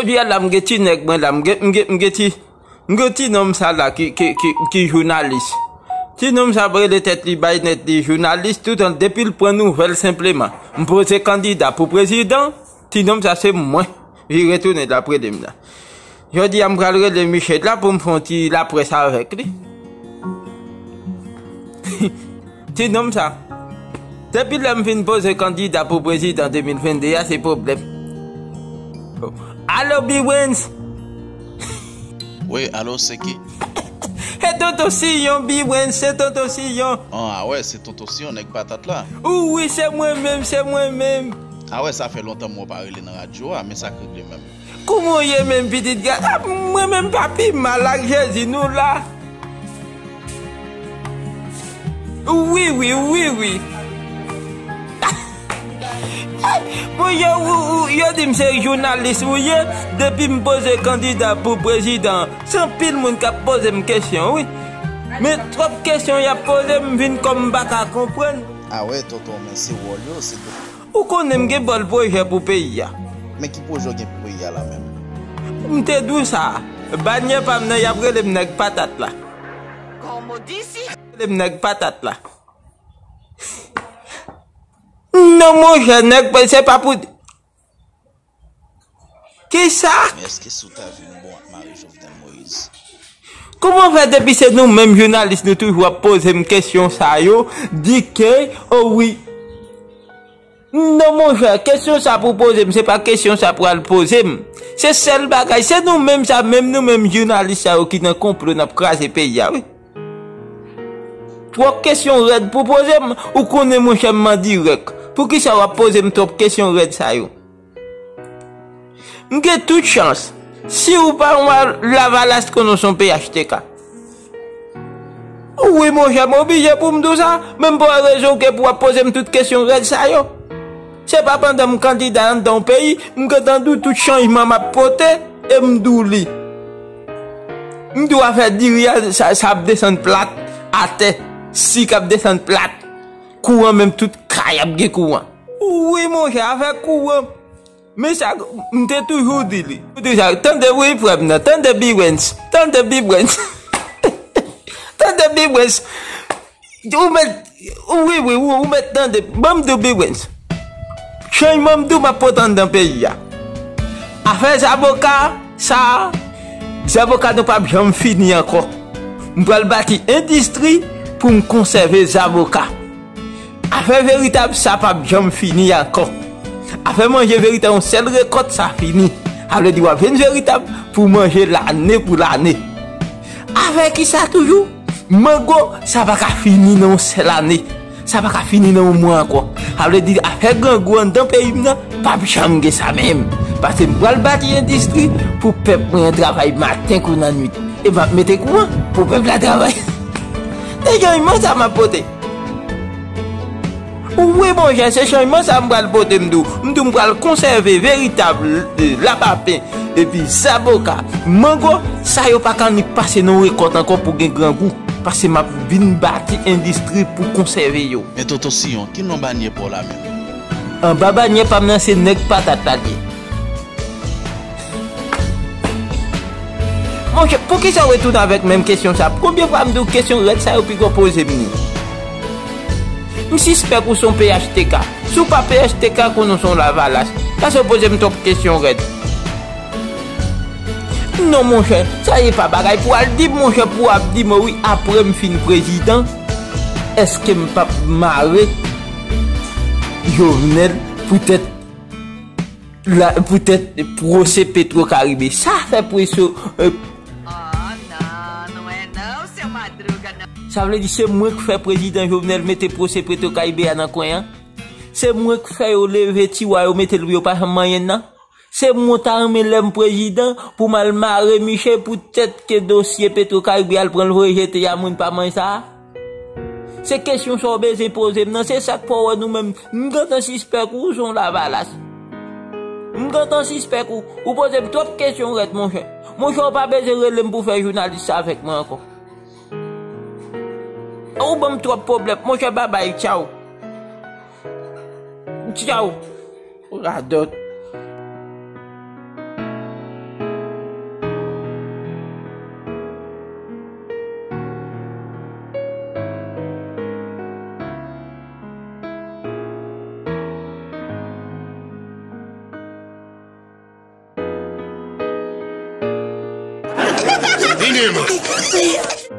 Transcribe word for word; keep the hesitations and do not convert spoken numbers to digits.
Jodi a la, m gen ti nèg mwen la, m gen, m gen, m gen ti, m gen ti nonm sa la ki, ki, ki, ki jounalis. Ti nonm sa ap rele tèt li bay nèt li jounalis, toutan depi l pran nouvèl senpleman. M poze kandida pou prezidan, ti nonm sa se mwen. Vire tounen l ap rele m la. Jodi a m pral rele Michel la pou m fè yon ti laprès avèk li. Ti nonm sa. Depi lè m fin poze kandida pou prezidan de mil venn de a, se pwoblèm. Alo, Biwens? Wi, alo, se ki? E Tonton Siyon, Biwens, se Tonton Siyon. Ah, a wè, se Tonton Siyon, nèg patat la. Wi, se mwen menm, se mwen menm. A wè, sa fè lontan mwen pa rele nan radyo a, men sa k regle menm? Kouman w ye menm, pitit gason? Ah, mwen menm pa pi mal ak Jezi, nou la. Wi, wi, wi, wi. Bon, yo, ou, ou, yo di m se jounalis ou ye, depi m poze kandida pou prezidan, se anpil moun k ap poze m kesyon, wi. Men twòp kesyon y ap poze m, m vin kòm m pa ka konprann. A wè, tonton, men se wòl yo, se tou. Ou konnen m gen bèl pwojè pou peyi a. Men ki pwojè w gen pou peyi a la menm? M te di w sa. Banyè pa m nan, y ap rele m nèg patat la. Rele m nèg patat la. Non, monchè, nèg pa, se pa pou. Kisa? Men èske si w ta vin bon ak mare Jovenel Moïse? Kòman fè depi se nou menm jounalis nou toujou ap poze m kesyon sa yo, di ke, o wi. Non, monchè, kesyon sa pou poze m, se pa kesyon sa pral poze m. Se sèl bagay, se nou menm sa, menm nou menm jounalis sa yo ki nan konplo n ap kraze peyi a, wi. Twòp kesyon rèd pou poze m, ou konnen, monchè, m an dirèk. Poukisa w ap poze m twòp kesyon rèd sa yo? M gen tout chans. Si ou pa yon Lavalas, konnen w se yon P H T K. Wi, monchè, m oblije pou m di w sa, men m pa wè rezon ke pou w ap poze m tout kesyon rèd sa yo. Se pa pandan m kandida anndan yon peyi, m gentan di w tout chanjman m ap pote, e m di w li. M di w afè diri a, sa, sa ap desann plat, atè, sik ap desann plat, kouran menm tout kay ap gen kouran. Wi, monchè, afè kouran. Men sa, m te toujou di li. M te toujou, tande wi, frè m nan, tande Biwens, tande Biwens. Tande Biwens. Ou mèt, wi, wi, wi, ou mèt tande. Ban m di w, Biwens. Chanjman m di w m ap pote anndan peyi a. Afè zaboka, sa, zaboka nou p ap janm fini ankò. M pral bati endistri pou m konsève zaboka. Afè veritab, sa p ap janm fini ankò. Afè manje veritab, yon sèl rekòt, sa fini. Sa vle di w ap jwenn veritab pou manje lane pou lane. Afè kisa toujou? Mango, sa pa ka fini nan yon sèl ane. Sa pa ka fini nan yon mwa ankò. Sa vle di afè grangou anndan peyi m nan, p ap janm gen sa menm. Paske m pral bati endistri pou pèp mwen an travay maten kou nan nwit. E m ap mete kouran pou pèp la travay. Se chanjman sa m ap pote. Wi, monchè, se chanjman sa m pral pote, m di w. M di w m pral konsève veritab, eh, lapapen, epi zaboka, mango, sa yo pa ka annik pase nan yon rekòt ankò pou gen grangou. Paske m ap vin bati endistri pou konsève yo. Men Tonton Siyon, ki non banyè pa w la menm? Anba banyè pa m nan se nèg patat la li ye. Monchè, poukisa w retounen avèk menm kesyon sa? Konbyen fwa m di w kesyon rèd sa yo piko poze m li? M sispèk ou se yon P H T K. Si w pa P H T K, konnen w se yon Lavalas. Pase w poze m twòp kesyon rèd. Non, monchè, sa se pa bagay pou w al di m, monchè, pou w ap di m, wi, apre m fin prezidan, èske m p ap mare Jovenel poutèt la, poutèt pwosè Petro Caribe. Sa fè pwosè, eh, Oh, não, não é não, seu Madruga, não. Sa vle di se mwen k fè prezidan Jovenel mete pwosè Petro Caribe a nan kwen an? Se mwen k fè yo leve tiwa yo mete l pou yo pa janm manyen l nan? Se mwen ta renmen lè m prezidan pou m al mare Michel poutèt ke dosye Petro Caribe a l pran l voye jete a moun pa manyen sa a? Se kesyon sa w bezwen poze m nan, se sa k fè w wè nou menm, m gentan sispèk ou se yon Lavalas. M gentan sispèk ou, ou poze m twòp kesyon rèd, monchè. Monchè, ou pa bezwen rele m pou fè jounalis sa avèk mwen ankò. Ou ban m twòp pwoblèm, monchè, babay, tchaw. Tchaw. Radòt. Vini, man.